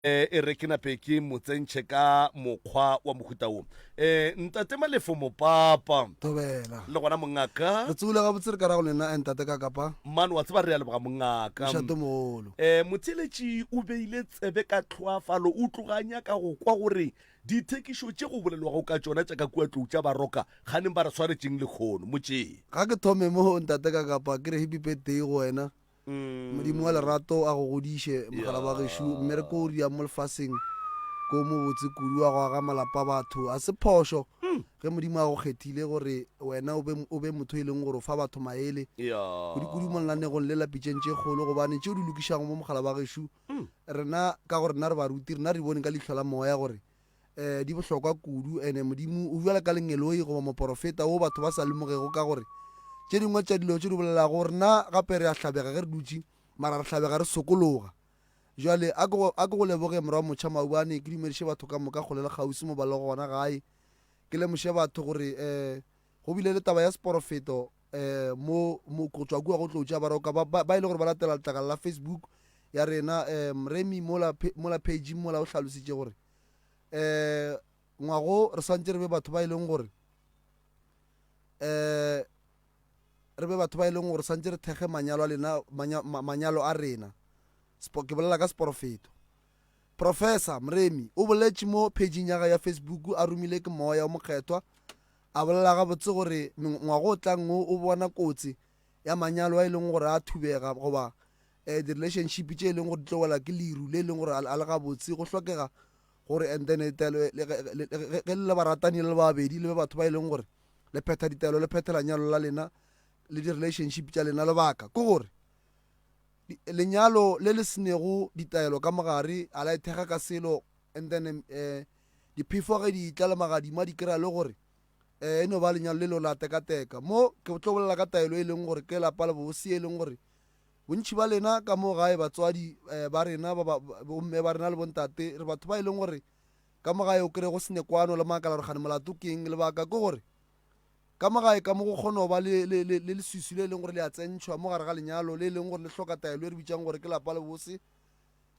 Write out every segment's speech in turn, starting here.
E re ke nape ke mo tsentšhe ka mokgwa wa mohuta wo. E, Ntate Malefo Mopapa. Thobela. Le gona mongaka. Re tsogile gabotse re ka ra go lena Ntate Kakapa. Man wa tseba re a leboga mongaka. Mošato mogolo. E, motheeletši o beile tsebe ka tlhoafalo o tloga a nyaka go kwa gore dithekišo tše go bolelwago ka tšona tša ka kua tlou tša Baroka kganeng ba re swaretšeng lehono. Motšee. Ga ke thome mo Ntate Kakapa ke re happy birthday go wena. Modimo wa lerato a go godiše, mogala wa gešo. Mmereko o riang mo lefaseng ke o mobotse kudu wa go aga malapa a batho. Ga se phošo ge Modimo a go kgethile gore wena o be, o be motho e leng gore o fa batho maele, kudu-kudu mo lenanegong le la Pitšeng tše Kgolo, gobane tše o di lokišago mo mogala wa gešo, rena ka gore rena re baruti, rena re bone ka leihlo la moya gore um di bohlokwa kudu. Ene Modimo o bjala ka lengeloi goba moporofeta wo batho ba sa lemogego ka gore tše dingwe tša dilo tše di bolelago rena gape re a hlabega ge re dutše, mara re hlabega re sokologa. Jwale a ke go, a ke go leboge morwa motšha maubane, ke dumediše batho ka moka kgole le kgauswi mo ba lego gona gae. Ke lemoše batho gore um go bile le taba ya seporofeto um mo, mo go tšwa kua go tlo tša baroka ba, ba, ba e le gore ba latela letlakala la Facebook ya rena. Um Remy mola, mola page mola o hlalositše gore um ngwago re swantše re be batho ba e leng gore um re be batho ba e leng gore swantše re thekge manyalo a lena manyalo a rena. Ke bolela ka seporofeto. Professor Mremi o boletše mo pageng ya gage ya Facebook a romile ke moya o mokgethwa a bolela gabotse gore ngwago o tlang o bona kotsi ya manyalo a e leng gore a thubega goba um di-relationship tše e leng gore di tlo wela ke leru le e leng gore a le gabotse. Go hlokega gore and then taelo ge le le baratani le le babedi le be batho ba e leng gore le phetha ditaelo le phethela nyalo la lena le di-relationship tša lena. Lebaka ke gore lenyalo le le senego ditaelo ka mogare a la ithekga ka selo and then um diphefo ge di tla le magadima di kry-a le gore um e no ba lenyalo le lo la tekateka. Mo ke tlo bolela ka taelo e leng gore ke lapa le bose e leng gore bontši ba lena ka mo gae batswadi ba rena ba bomme ba rena le bontate re batho ba e leng gore ka mo gae o kry go sene kwano le makala gore gane molato keng. Lebaka ke gore ka mo gae ka mo go kgona go ba le le le le leswiswi le e leng gore le a tsentšhwa mo gare ga lenyalo le e leng gore le hloka taelo e re bitsang gore ke lapa le bose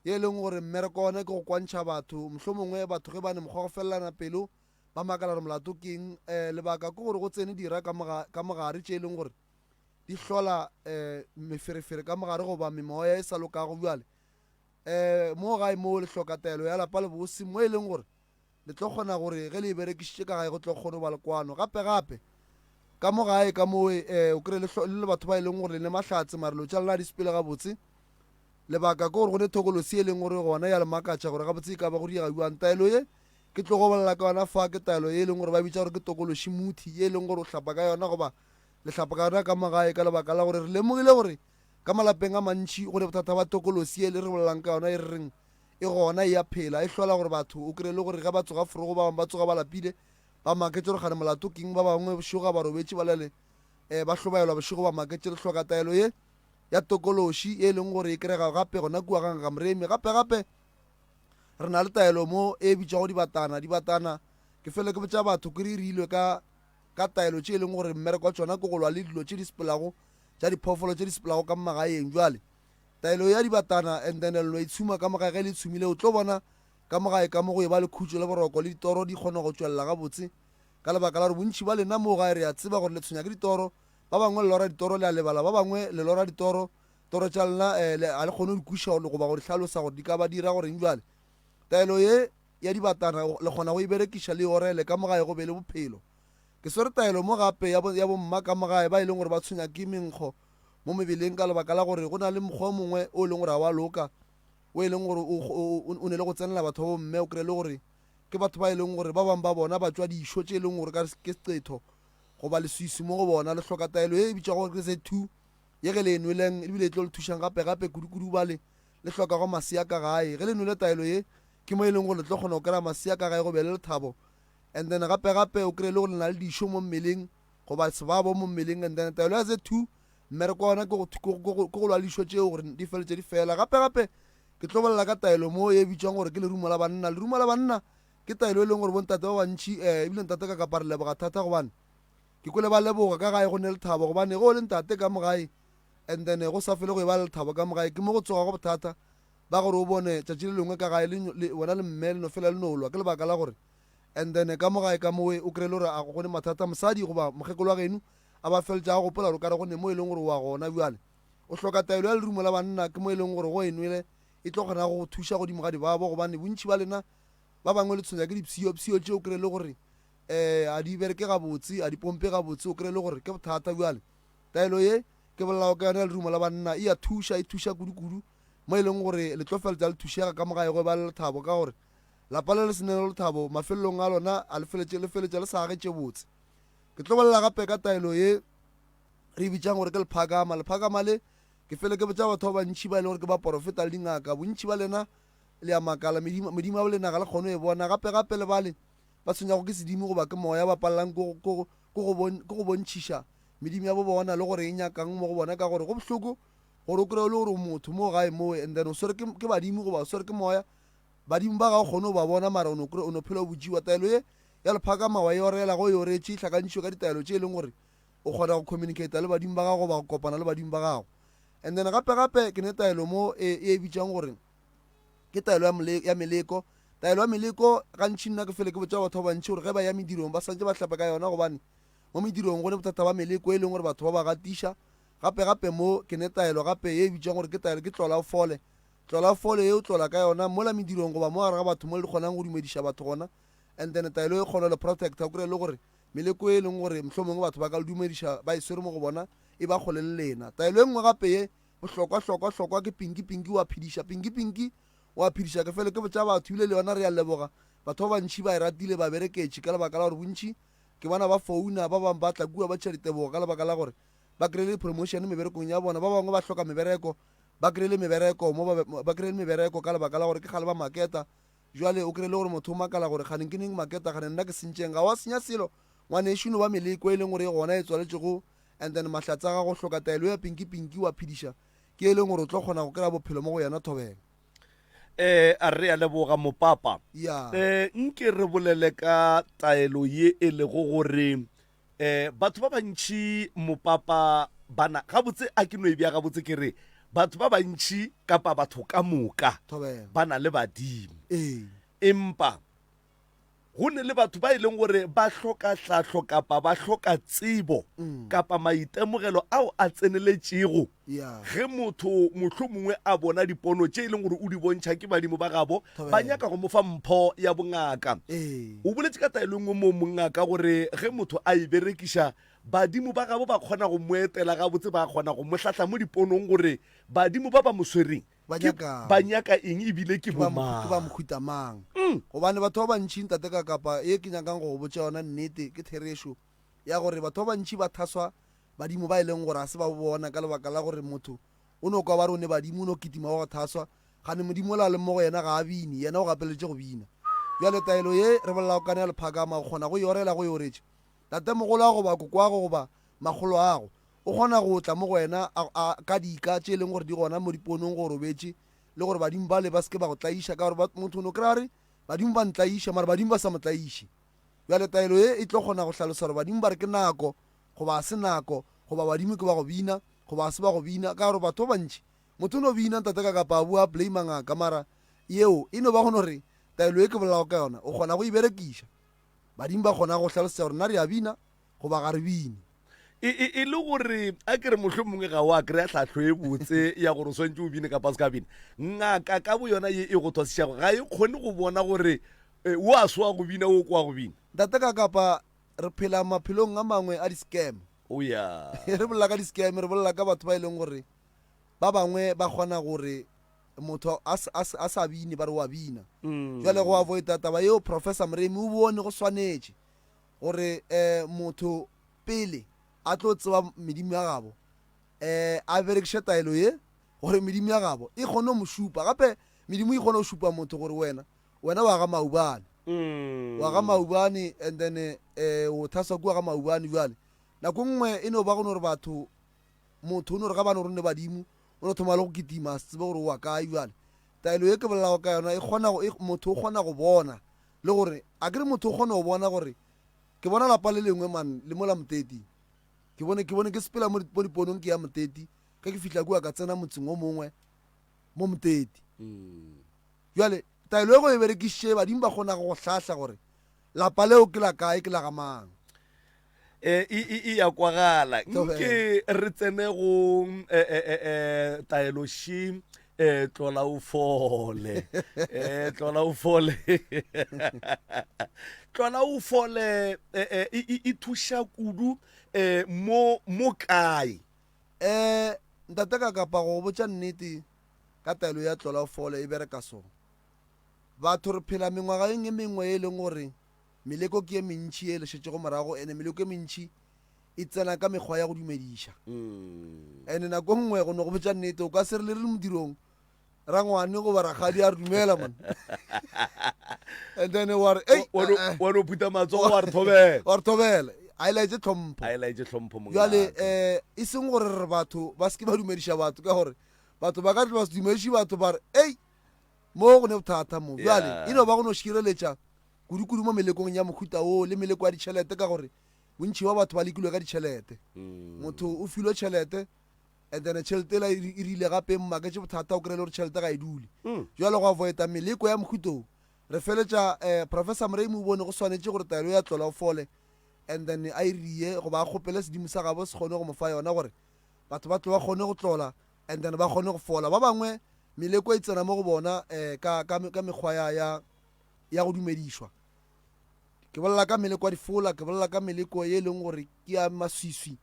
ye e leng gore mmereko wa ona ke go kwantšha batho. Mohlomongwe batho ge ba ne mokgwa go felelana pelo ba makala gore molato keng. Um lebaka ke gore go tsene dira ka mogare tše e leng gore di hlola um meferefere ka mogare goba memoya e sa lokago. Bjale um mo gae mo le hloka taelo ya lapa le bose mo e leng gore le tlo kgona gore ge le e berekišitše ka gae go tlo kgone go ba le kwano. Gape gape ka mo gae ka mo um o kry le le batho ba e leng gore le ne mahlatse mare lo tša lena di sepele gabotse. Lebaka ke gore go ne thokolosi e leng gore gona ya le makatša gore gabotse e ka ba go diega bjang. Taelo ye ke tlogo bolela ka yona fa ke taelo ye e leng gore ba bitša gore ke tokološi muthi ye e leng gore o hlapa ka yona goba le hlapa ka yona ka mo gae ka lebaka la gore re lemogile gore ka malapeng a mantši go ne bothata ba tokolosi ye le re bolelang ka yona e re reng e gona e a phela e hlola gore batho o kry-e le gore ge ba tsoga forogo ba bangwe ba tsoga ba lapile ba maketše gore kgane molato keng ba bangwe bošego ga ba robetše ba lele um ba hlobaelwa bošego ba maketše. Re hloka taelo ye ya tokološi ye e leng gore e kry-ega gape gona kua ga Ngamremi. Gape gape re na le taelo mo e bitšwago dibatana. Dibatana ke fele ke botša batho ke re rilwe ka ka taelo tše e leng gore mmereko wa tšona ke go lwa le dilo tše di sepelago tša diphoofolo tše di sepelago ka magaeng. Jwale taelo ya dibatana and then lo e tshuma ka mogae ge le tshumile o tlo bona ka mogae ka mo go e ba le khutšo le boroko le ditoro di kgona go tšwelela gabotse ka lebaka la gore bontši ba lena mo gae re a tseba gore le tshwenya ke ditoro. Ba bangwe le lora ditoro le a lebala, ba bangwe le lora ditoro toro tša lena um ga le kgone go di kwešiša goba go di hlalosa gore di ka ba dira goreng. Jwale taelo ye ya dibatana le kgona go e berekiša le e orele ka mo gae go be le bophelo. Ke swere taelo mo gape ya ya bomma ka mo gae ba e leng gore ba tshwenya ke menkgo mo mebeleng ka lebaka la gore go na le mokgwa o mongwe o e leng gore ga wa loka o e leng gore o, o, o ne le go tsenela batho ba bomme o kry-e le gore ke batho ba e leng gore ba bangwe ba bona ba tšwa dišo tše e leng gore ka ke seqetho goba leswiswi mo go bona. Le hloka taelo ye e bitšwago gore ke Z2 ye ge le e nweleng ebile e tlo le thušang gape gape kudu-kudu bale le hlokago masea ka gae. Ge le nwele taelo ye ke mo e leng gore le tlo kgona go kry-a masea ka gae go be le lethabo and then gape gape o kry-e le gore le na le dišo mo mmeleng goba sebabo mo mmeleng and then taelo ya Z2 mmereko wa yona ke go lwa le dišo tšeo gore di feletše di fela. Gape gape ke tlo bolela ka taelo mo e bitšwang gore ke lerumo la banna. Lerumo la banna ke taelo e leng gore bontate ba bantši um ebile ntate ka kapa re leboga thata gobane ke kwele ba leboga ka gae go ne lethabo gobane ge o le ntate ka mo gae and then go sa fele go e ba le lethabo ka mo gae ke mo go tsogago bothata. ba gore o bone tšatši le lengwe ka gae le wena le mme le no fela le no lwa ke lebaka la gore and then ka mo gae ka mowe o kry-e le gore a go ne mathata mosadi goba mokgekolo wa geno a ba feletša a gopola gore o kare go ne mo e leng gore wa gona bjale o hloka taelo ya lerumo la banna ke mo e leng gore go e nwele e tlo kgona go thuša godimo ga dibabo gobane bontši ba lena ba bangwe le tshwenya ke dipshio pshio tše o kry-e le gore um a di bereke gabotse a di pompe gabotse o kry-e le gore ke bothata bjale taelo ye ke bolelago ka yona ya lerumo la banna e a thuša e thuša kudu-kudu mo e leng gore le tlo feletša le thušega ka mo gae go ba le lethabo ka gore lapa le le se neng lethabo mafelelong a lona a le feletše le feletša le sa age tše botse. Ke tlo bolela gape ka taelo ye re e bitšang gore ke lephakama. Lephakama le ke fele ke botša batho ba bantši ba e leng gore ke baporofeta le dingaka. Bontši ba lena le a makala medimo medimo ya bolena ga le kgone go e bona. Gape gape le bale ba tshwenyago ke sedimo goba ke moya ba palelang ke go bontšhiša medimo ya bo bona le gore e nyakang mo go bona ka gore go bohloko gore o kry-e le gore o motho mo gae mowe and then o swere ke badimo goba o swere ke moya badimo ba ga o kgone go ba bona mara o no o no phela o botšiwa taelo ye ya lephakama wa e orela go e oretše e hlakantšhiwe ka ditaelo tše e leng gore o kgona go communicate le badimo ba gago goba go kopana le badimo ba gago and then gape gape ke ne taelo mo e e bitsang gore ke taelo ya meleko taelo ya meleko gantši nna ke fele ke botša batho ba bantši gore ge ba ya medirong ba santse ba hlape ka yona gobane mo medirong go ne bothata ba meleko e leng gore batho ba ba gatiša Gape gape mo ke ne taelo gape ye e bitšwang gore ke taelo ke tlola o fole. Tlola o fole ye o tlola ka yona mola medirong goba mo gare ga batho mo le kgonang go dumediša batho gona and then taelo e kgona le protecta o kry-e le gore meleko e leng gore mohlomongwe batho ba ka le dumediša ba e swere mo go bona e ba kgole le lena. Taelo e nngwe gape ye bohlokwa hlokwa hlokwa ke pinki pinki wa phediša pinki pinki wa phediša ke fele ke botša batho ebile le yona re a leboga batho ba bantši ba e ratile ba bereketše ka lebaka la gore bontši ke bona ba founa ba bangwe ba tla kua ba tšha ditebogo ka lebaka la gore ba kry-ile di-promotion meberekong ya bona ba bangwe ba hloka mebereko ba kry-ile mebereko mo ba kry-ile mebereko ka lebaka la gore ke kgale ba maketa jwale o kry-ile gore motho o makala gore kganeng ke neng maketa kgane nna ke sentšeng ga wa senya selo ngwanešu no ba meleko e leng gore e gona e tswaletšego and then mahlatse a gago hloka taelo ya pinki pinki wa phediša ke e leng gore o tlo kgona go kry-a bophelo mo go yena thobela Eh, a re a leboga mopapa. Ya. Eh, nke re bolele ka taelo ye e lego gore Eh, batho ba bantši mopapa bana gabotse a ke no e bja gabotse ke re batho ba bantši kapa batho ka moka ba na le badimo ee. Empa go ne le batho ba e leng gore ba hloka tlhahlo kapa ba hloka tsebo mm. kapa maitemogelo ao a tseneletšego yeah. Ge motho mohlomongwe a bona dipono tše e leng gore o di bontšha ke badimo ba gabo, ba nyaka go mo fa mpho ya bongaka. O boletše ka taelo e nngwe mo mongaka gore ge motho a e berekiša, badimo ba gabo ba kgona go mo etela gabotse, ba kgona go mo hlahla mo diponong gore badimo ba ba mo swereng ba nyaka eng ebile ke bomang. Ke ba mohuta mang. Gobane batho ba bantši ntate ka kapa ye ke nyakang go go botša yona nnete ke therešo ya gore batho ba bantši ba thaswa Badimo ba e leng gore ga se ba bona ka lebaka la gore motho o no kwa ba re o ne badimo o no kitima wa go thaswa, gane Modimo ola a leng mo go yena ga a bine, yena o gapeletše go bina. Bjale taelo ye re bolelago ka yona ya lephakama o kgona go e orela go e oretše. Tatemogoloago goba kokoago goba makgoloago o kgona go tla mo go wena a, a, ka dika tše e leng gore di gona mo diponong go robetše le gore badimo bale ba se ke ba go tlaiša ka gore motho o no kry-a re badimo ba ntlaiša mara badimo ba sa mo tlaiše. Bjale taelo ye e tlo kgona go hlalosa gore badimo ba re ke nako goba ga se nako, goba badimo ke ba go bina, goba ga se ba go bina, ka gore batho ba bantši, motho o no bina ntate ka kapa a bua a blame ngaka, mara yeo e no ba go no re taelo ye ke bolelago ka yona o kgona go e berekiša. Badimo ba kgona go hlalosetša gore na re a bina goba ga re bine. E, e, e le gore a ke re mohlomongwe ga wa kry-a tlhahlo e botse ya gore o swantše o bine kapa o se ka bina. Ngaka ka bo yona ye e go thwasišago ga e kgone go bona gore e, o a se wa go bina o ke wa go bina. Ntate ka kapa Re phela maphelong a mangwe a di-scam. Oh yeah. Re bolela ka di-scam, re bolela ka batho ba e leng gore ba bangwe ba kgona gore motho a sa bine ba re wa bina. Mm. Jwale go avoida taba yeo Professor Moremi o bone go swanetše gore um motho pele a tlo tseba medimo ya gabo um a berekiše taelo ye gore medimo ya gabo e kgone go mo šupa. Gape medimo e kgone go šupa motho gore wena wena wa ga maubane mm. wa ga maubane and then eh o thaswa kua ga maubane jwale nako nngwe e no ba go no re batho motho o no re ga ba no re ne badimo o no thoma le go kitima a se tsebe gore o wa kae jwale taelo ye ke bolelago ka yona e kgona go e, motho o kgona go bona le gore a kere motho o kgona go bona gore ke bona lapa le lengwe man le mola moteti ke bone ke bone ke sepela mo diponong ke ya moteti ge ke fihla kua ka tsena motseng o mongwe mo moteti. Bjale taelo e go e berekišitše badimo ba kgona go go hlahla gore lapa leo ke la kae, ke la ga mang. E, e, e, e ya kwagala. Nke re tsene go e, e, e, e, taelo ši e, tlola o fole. E, tlola o fole. Tlola o fole e, e, e, e, e thuša kudu e, mo, mo kae? E, ntate ka kapa go go botša nnete ka taelo ya tlola o fole e bereka so. Batho re phela mengwageng e mengwe e leng gore Meleko ke ye mentši ye e le šetšego morago ene meleko e mentši e tsena ka mekgwa ya go dumediša. Ene nako nngwe go no go botša nnete o ka se re le re le modirong rangwane goba rakgadi a re dumela man and then wa re ei Wa no- eh, eh. wa no phutha matsogo wa re thobela. wa re thobela a e laetše tlhompho A e laetše tlhompho mongaka. bjale um e seng gore re batho ba se ke ba dumediša batho ka gore batho ba ka tle ba se dumediše batho ba re ei mo go ne bothata mo bjale Yeah. e no ba go no šireletša kudu-kudu mo melekong ya mohuta woo le meleko ya ditšhelete ka gore bontši ba batho ba lekilwe ka ditšhelete. Motho o filwe tšhelete and then tšhelete ela e rile gape e mmaketše bothata o kry-e le gore tšhelete ga e dule. Jwale go avoida meleko ya mohuta wo re feletša um Professor Moremi o bone go swanetše gore taelo ya tlola o fole and then a e rie goba a kgopele sedimo sa gabo se kgone go mo fa yona gore batho ba tle ba kgone go tlola and then ba kgone go fola. Ba bangwe meleko e tsena mo go bona um ka, ka, ka mekgwa ya, ya ya go dumedišwa. Ke bolela ka meleko ya difola, ke bolela ka meleko ye e leng gore ke ya maswiswi,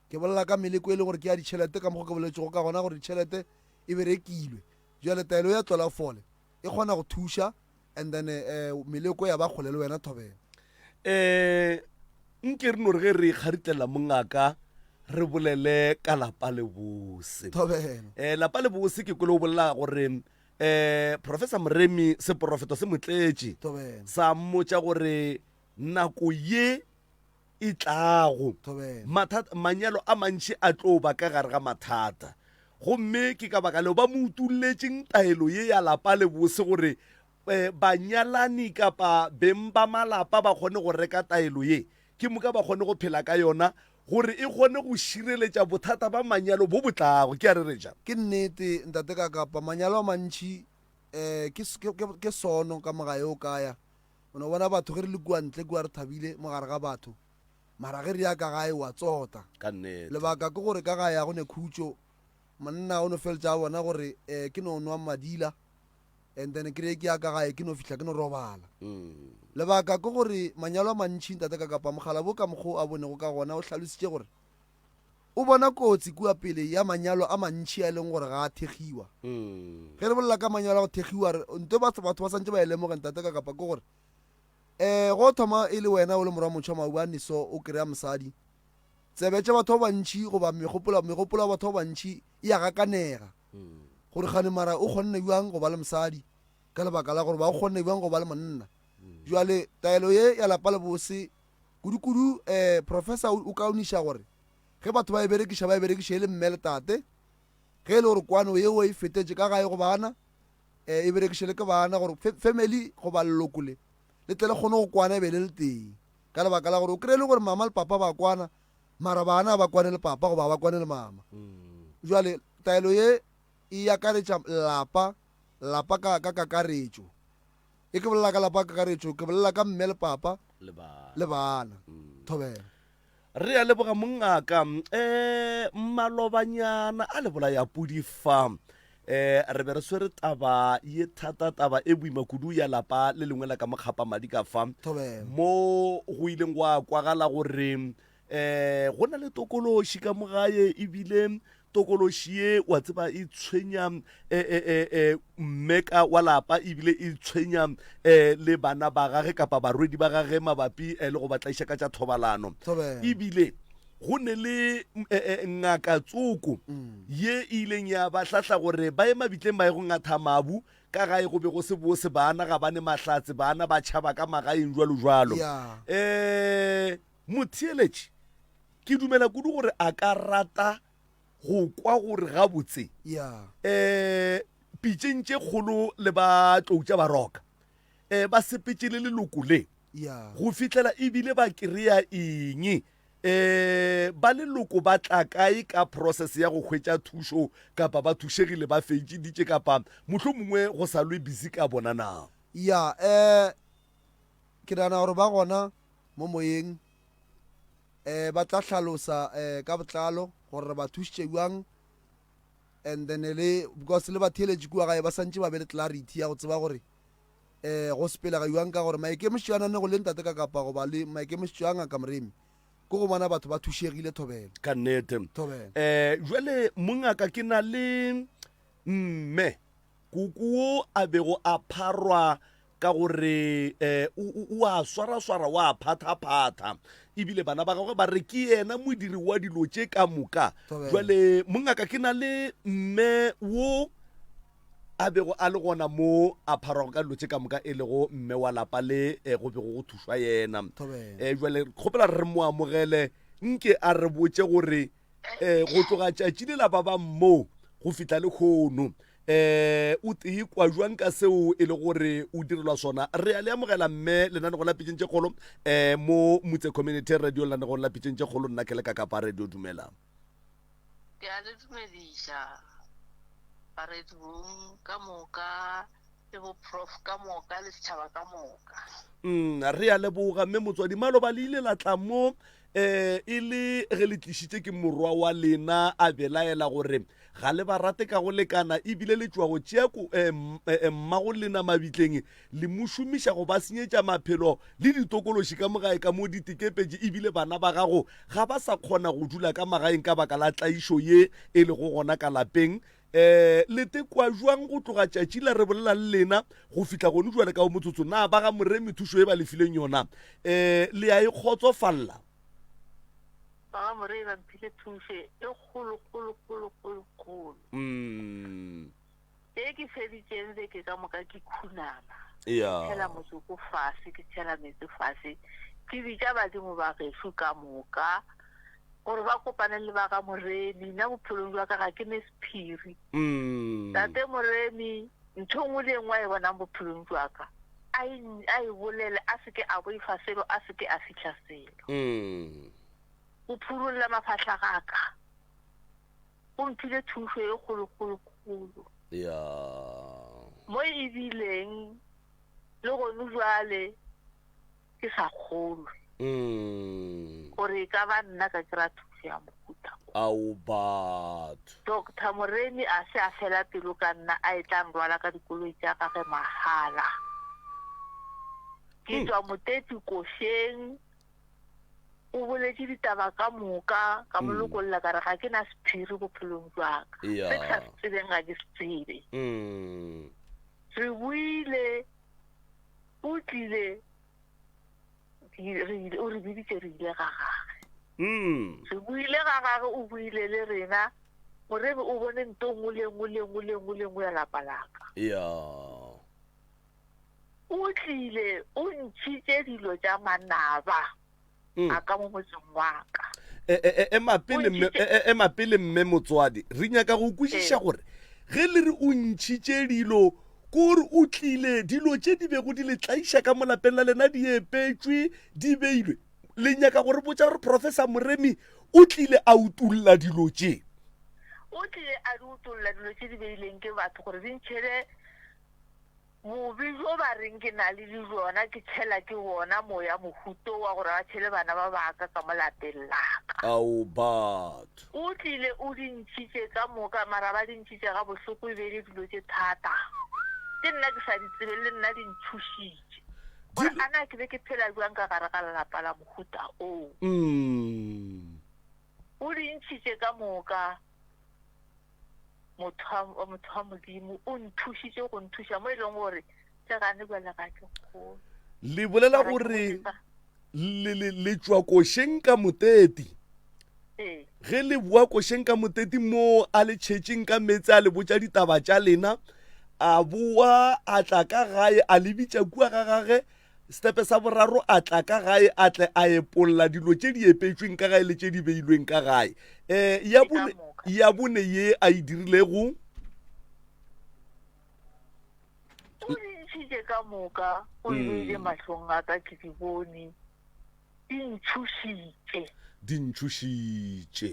ke bolela ka meleko e leng gore ke ya ditšhelete ka mokgwa ke boletšego ka gona gore ditšhelete e berekilwe. Bjale taelo ya tlola fole e kgona go thuša and then eh, meleko ya ba kgole le wena thobela. Eh, nke re no re ge re kgaritlela mongaka re bolele ka lapa le bose. Thobela. Eh, lapa le bose ke kwele o bolela gore um Professor Moremi seporofeto se mo tletše sa mmotša gore nako ye e tlago mathata manyalo a mantši a tlo ba ka gare ga mathata gomme ke ka baka leo ba mo utulletšeng taelo ye ya lapa le bose gore um banyalani kapa beng ba malapa ba kgone go reka taelo ye ke moka ba kgone go phela ka yona gore e kgone go šireletša bothata ba manyalo bo bo tlago. Ke a rereša. Ke nnete, Ntate Kakapa, manyalo a mantši um ke, ke, ke, ke sono ka mogae o kaya. O no bona batho ge re le kua ntle kua re thabile mo gare ga batho, mara ge re ya ka gae wa tsota. Ka nnete. Lebaka ke gore ka gae ga go ne khutšo. Monna o no feletša a bona gore um ke no nwa madila and then ke re ke ya ka gae ke no fihla ke no robala. Lebaka ke gore manyalo a mantši Ntate Kakapa Mokgalabo ka mokgwa o a bonego ka gona o hlalositše gore o bona kotsi kua pele ya manyalo a mantši a e leng gore ga a thekgiwa. Ge re bolela ka manyalo a go thekgiwa re nto batho batho ba santše ba e lemoge Ntate Kakapa ke gore um go thoma e le wena o le morwa motšha maobane so o kry-a mosadi tsebe tša batho ba bantši goba megopolo megopolo ya batho ba bantši e a gakanega gore kgane mara o kgonne bjang go ba le mosadi ka lebaka la gore ba o kgonne bjang go ba le monna. Bjale taelo ye ya lapa le bose kudu-kudu um professor o kaoniša gore ge batho ba e berekiša ba e berekiše e le mme le tate ge e le gore kwano yeo e fetetše ka gae go bana um e berekiše le ke bana gore family goba leloko le le tle le kgone go kwana e be le le tee ka lebaka la gore o kry-e le gore mama le papa ba kwana mara bana ba kwane le papa goba ba kwane le mama. Jwale taelo ye e akaretša lapa, lapa ka, ka kakaretšo. E ke bolela ka lapa ka kakaretšo, ke bolela ka mme le papa le bana. Thobela. Re a leboga mongaka. Um malobanyana a le bolaya pudi fa. Um re be re swere taba ye thata, taba e boima kudu ya lapa le lengwe la ka mokgapamadi ka fa. Thobela. Mo go ileng gwa kwagala gore um go na le tokološi ka mo gae ebile tokološi ye wa tseba e tshwenya eh, mme ka wa lapa ebile e tshwenya um le bana ba gage kapa barwedi ba gage mabapi le go ba tlaiša ka tša thobalano ebile go ne le ngaka tsoko mm. ye e ileng ya ba hlahla gore ba ye mabitleng ba ye go ngatha mabu ka gae go be go se bose bana ga ba ne mahlatse bana ba tšhaba ka magaeng jwalo jwalo um Motheeletši, ke dumela kudu gore a ka rata go kwa gore gabotse um pitšeng tše kgolo le ba tlou tša baroka um ba sepetše le leloko le go fihlela ebile ba kry-a eng. Um ba leloko ba tla kae ka process ya go hwetša thušo kapa ba thušegile ba fetšiditše kapa mohlomongwe go sa lwe busy ka bona na? Ya, um ke nagana gore ba gona mo moyeng um ba tla hlalosa um ka botlalo gore re ba thušitše bjang and then le because le batheeletši kua gae ba santše ba be le clarity ya go tseba gore um go sepelega bjang ka gore maikemišetšo a nane go le ntate ka kapa goba le maikemišetšo a ngaka Moremi ke go bona batho ba thušegile thobela. Ka nnete. Thobela. Um jwale mongaka ke na le mme koko wo a bego a pharwa ka gore um o a swaraswara wa phathaphatha ebile bana ba gagwe ba re ke yena modiri wa dilo tše ka moka. Jwale mongaka ke na le mme wo a bego a le gona mo a pharwago ka dilo tše ka moka e lego mme wa lapa le eh, go bego go thušwa yena. Um jwale kgopela re mo amogele nke a re botše gore um go tloga tšatši le la ba ba moo go fihla le kgono um o tee kwa jwang ka seo e le gore o direlwa sona. Re a le amogela mme lenanego la Pitšeng tše Kgolo um mo Motse Community Radio lenanegong la Pitšeng tše Kgolo nna ke le ka Kapa Radio. Dumela. Ke a le dumediša baredibong ka moka le bo prof ka moka le setšhaba ka moka. Mm, re a leboga mme motswadi maloba le ile la tla mo eh e le ge le tlišitše ke morwa wa lena a belaela gore ga le ba rate ka go lekana ebile le tšwa go tšea eh, eh, eh, mmago lena mabitleng le mo šomiša go ba senyetša maphelo le ditokološi ka mo gae ka mo di tekepetše ebile bana ba gago ga ba sa kgona go dula ka magaeng ka baka la tlaišo ye e lego gona ka lapeng. Um le tekwa jwang go tloga tšatši la re bolela le lena go fihla gone jwale ka motsotso? Na ba ga Moremi thušo ye ba le fileng yona um le a e kgotsofalla? Ba ga Moremi ba mphile thušo e kgolo kgolo kgolo kgolo kgolo. Mm. E ke feditšeng beke ka moka ke khunama, ke Yeah. tšhela motsoko fase, ke tšhela meetse fase, ke bitša badimo ba gešo ka moka gore ba kopane le ba ga Moremi. Nna bophelong jwa ka ga ke ne sephiri. Mm. Tate Moremi, ntho e nngwe le e nngwe a e bonang bophelong jwa ka, a e, a e bolele, a se ke a boifa selo, a se ke a fihla selo. Mm. O phurolla mafahla ga ka. O mphile thušo e kgolokgolokgolo. Ya. Mo e bileng le gone jwale ke sa kgolwe. Mm. Gore e ka ba nna ka kry-a thušo ya mohuta o. Ao batho. Doctor Moremi a se a fela pelo ka nna a e tla nrwala ka dikoloi tša gage mahala. Ke tšwa Motetsi košeng. O boletše ditaba ka moka, ka mo lokolla ka re ga ke na sephiri bophelong jwa ka. Se ke sa se tsebeng ga ke se tsebe. Re boile, o tlile, o re biditše re ile ga gage. Re boile ga gage, o boile le rena, Moremi o bone nto nngwe le nngwe le nngwe le nngwe le nngwe ya lapa la ka. O tlile o ntšhitše dilo tša manaba mm. a ka mo motseng wa ka. E, e, e, ema pele mme ema pele mme motswadi re nyaka go kwešiša gore ge le re o ntšhitše dilo kore o tlile dilo tše di bego di le tlaiša ka mo lapeng la lena di epetšwe di beilwe le nyaka gore botša gore professor Moremi o tlile a utolla dilo tše o tlile a di utolla dilo tše di beileng ke batho gore di ntšhele Bobe bjo ba reng ke na le le bjona ke tšhela ke bona moya mohuto wa gore ba tšhele bana ba ba ka ka mo lapeng la ka. Ao batho. O tlile o di ntšhitše ka moka mara ba di ntšhitše gabohloko e be e le dilo tše thata tše nna ke sa di tsebeng le nna di ntšhošitše gore a na ke be ke phela bjang ka gare ga lelapa la mohuta oo. O di ntšhitše ka moka. Motho wa, motho wa Modimo o nthušitše go nthuša mo e leng gore le gane bjale ga ke kgolwe. Le bolela Mara ke gore botse le, le, le tšwa košeng ka moteti. Ee. Ge le boa košeng ka moteti moo a le tšhetšeng ka meetse a le botša ditaba tša lena, a boa a tla ka gae a le bitša kua ga gage Setepe sa boraro, a tla ka gae a tle a epolla dilo tše di epetšweng ka gae le tše di beilweng ka gae. Um ya bone, ya bone ye a e dirilego. O di ntšhitše ka moka, o di beile mm. mahlong a ka, ke di bone. Di ntšhošitše. Di ntšhošitše.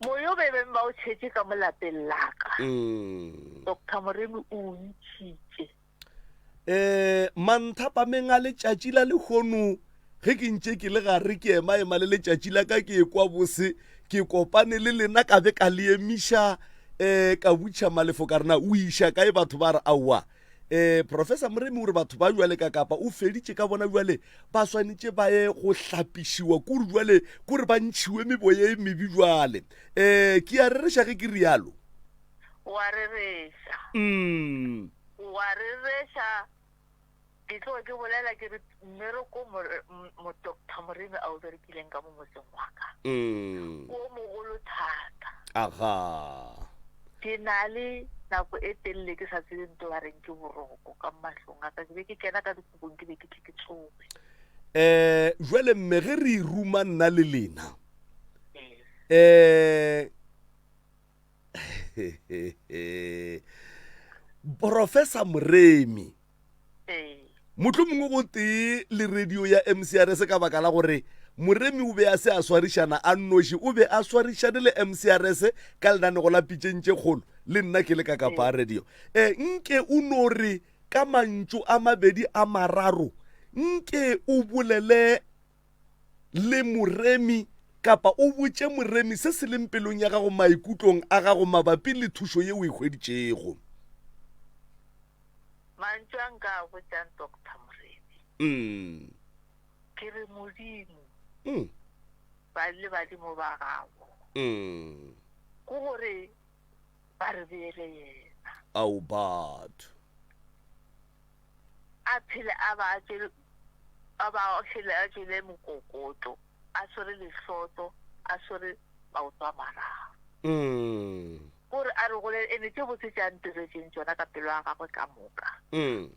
Moyo be beng ba o tšhetše ka mo lapeng la ka. Doctor Moremi o o ntšhitše. Um manthapameng a letšatši la lehono ge ke ntše ke le gare ke ema-ema le letšatši la ka ke ekwa bose ke kopane le lena ka be ka le emiša um ka butšha malefo ka rena o iša kae batho ba re aowa um professor Moremi o re batho ba jwale ka kapa o feditše ka bona jwale ba swanetše ba ye go hlapišiwa kore jwale kore ba ntšhiwe meboya e mebe jwale um ke a rereša ge ke rialo wa rereša mm. Wa rereša ke tlo ke bolela ke re mmereko mo Doctor Moremi a o berekileng ka mo motseng wa ka mm. o mogolo thata aga ke na le nako e telele ke sa tsebe nto ba reng ke boroko ka mahlong a ka ke be ke kena ka dikobong ke be ke tle ke tsoge um jwale mme ge re e ruma nna le lena um Professor Moremi mohlomongwe gotee le radio ya MCRS ka baka la gore Moremi o be a se a swarišana a nnoši, o be a swarišane le MCRS ka lenanego la Pitšeng tše Kgolo, le nna ke le ka kapa radio. E, nke o no re ka mantšu a mabedi a mararo, nke o bolele le Moremi kapa o botše Moremi se se leng pelong ya gago maikutlong a gago mabapi le thušo ye o e hweditšego. Mantšu a nka a botšang Doctor Moremi. Mm. Ke re Modimo. Mm. Ba le badimo ba gago. Mm. Ke gore ba re beele yena. Ao batho. A phele a ba a tšwele a ba a phele a tšwele mokokotlo, a swere lehloto, a swere maoto a mararo. Mm. Gore a re golele ene tše botse tše a ntiretšeng tšona ka pelo ya gagwe ka moka. Mm.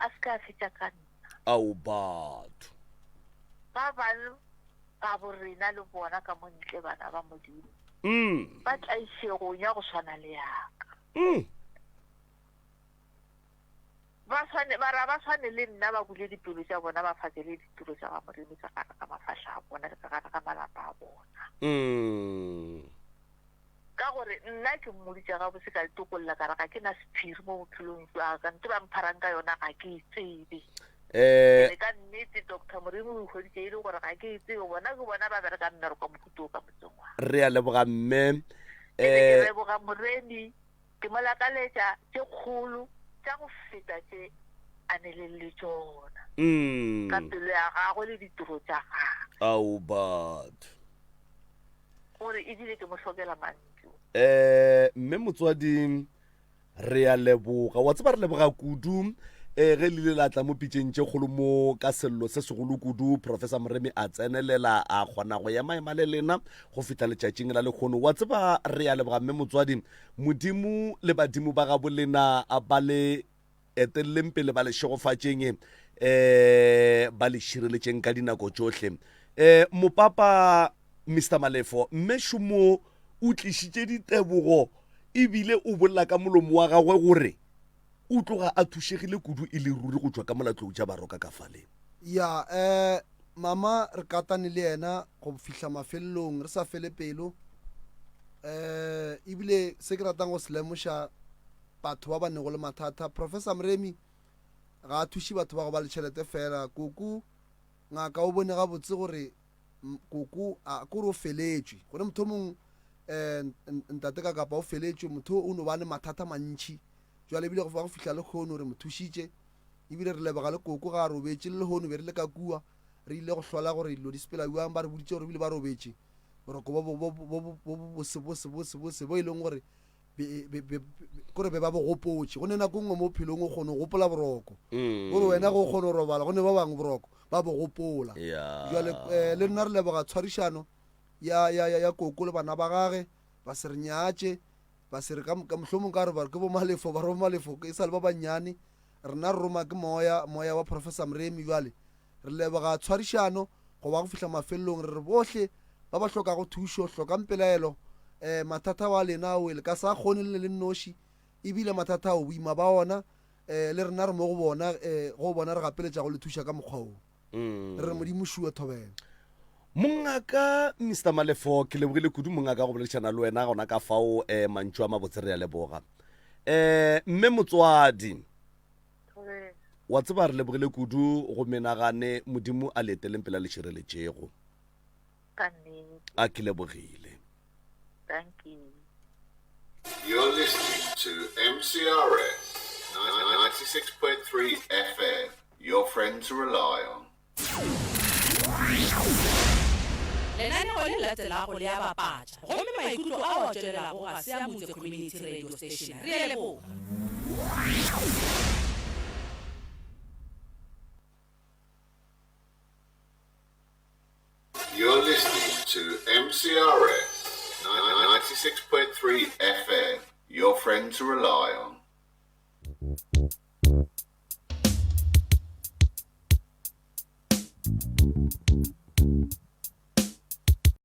A se ke a fetša ka nna. Ao batho. Ba bang ba bo rena le bona ka mo ntle bana ba Modimo. Mm. Ba tlaišegong ya go swana le ya ka. Mm. Ba swane, ba ra ba swane le nna, ba bule dipelo tša bona, ba fakele ditiro tša ga Modimo ka gare ga mafahla a bona le ka gare ga malapa a bona. Mm. Ka gore nna ke mmoditše gabotse ka letokolla ka re ga ke na sephiri mo bophelong jwa ka, nto ba mpharang ka yona ga ke e tsebe. Eh. Ene ka nnete Doctor Moremi o hweditše e le gore ga ke e tsebe, bona ke bona ba berekang mmereko wa mohuta o ka motseng wa. Re a leboga mme. Ke ne ke leboga Moremi. Ke mo lakaletša tše kgolo tša go feta tše a neleng le tšona ka pelo ya gagwe le ditiro tša gagwe. Ao batho. Gore ebile ke mo hlokela mantšu. Eh, mme motswadi re a leboga. Wa tseba re leboga kudu eh ge le ile la tla mo pitšeng tše kgolo mo ka sello se segolo kudu Professor Moremi a tsenelela a kgona go ema ema le lena go fihla letšatšing la lekgono. Wa tseba re a leboga mme motswadi Modimo le badimo ba gabo lena a ba le etelleng pele ba le šegofatšeng um ba le šireletšeng ka dinako tšohle. Um mopapa Mister Malefo, mme Šomo o tlišitše ditebogo ebile o bolela ka molomo wa gagwe gore o tloga a thušegile kudu e le ruri go tšwa ka molatlou tša Baroka ka fale. Ya, eh, mama re katane le yena go fihla mafelelong re sa fele pelo. Eh, ebile se ke ratang go se lemoša batho ba ba nego le mathata, Professor Moremi ga a thuše batho ba go ba le tšhelete fela. Koko ngaka o bone gabotse gore koko a kore o feletšwe gone motho mong um ntate ka kapa o feletšwe motho o no ba le mathata mantšhi jwale ebile go fa go fihla le kgono re mo thušitše ebile re leboga le koko ga a robetše le lehono be re le ka kua re ile go hlola gore dilo di sepela bjang ba re boditše gore ebile ba robetše boroko bo bo bo bo bo bose bose bose bose bo e leng gore kore be ba bo gopotše go ne nako nngwe mo bophelong o kgone go gopola boroko mm. gore wena go kgone go robala go ne ba bangwe boroko ba bo gopola jale um le nna re leboga tshwarišano ya, ya, ya, ya koko le bana ba gage ba se re nyatše ba se re ka mohlomong ka re ba ke bomalefo ba re bomalefo e sa le ba bannyane rena re roma ke moya moya wa professor Moremi jwale re leboga tshwarišano go ba go fihla mafelelong re re bohle ba ba hlokago thušo hlokang pelaelo um mathata wa lena o le ka sa kgone le le nnoši ebile mathata ao boima ba ona um le rena re mo go bona um go bona re gapeletša go le thuša ka mokgwa wo. Re re Modimo šua thobela. Mongaka Mister Malefo, ke lebogile kudu mongaka go boledišana le wena gona ka fao um mantšu a mabotse re a leboga. Um mme motswadi, wa tseba re lebogile kudu go menagane Modimo a le eteleng pele a le šireletšego. A ke lebogile. Thank you. You're listening to MCRS 96.3 FM, your friend to rely on. Lenaneo le latelago le a bapatša gomme maikutlo ao a tšwelelago ga se a Mutse Community Radio Station. Re a leboga. You're listening to MCRS 96.3 FM, your friend to rely on.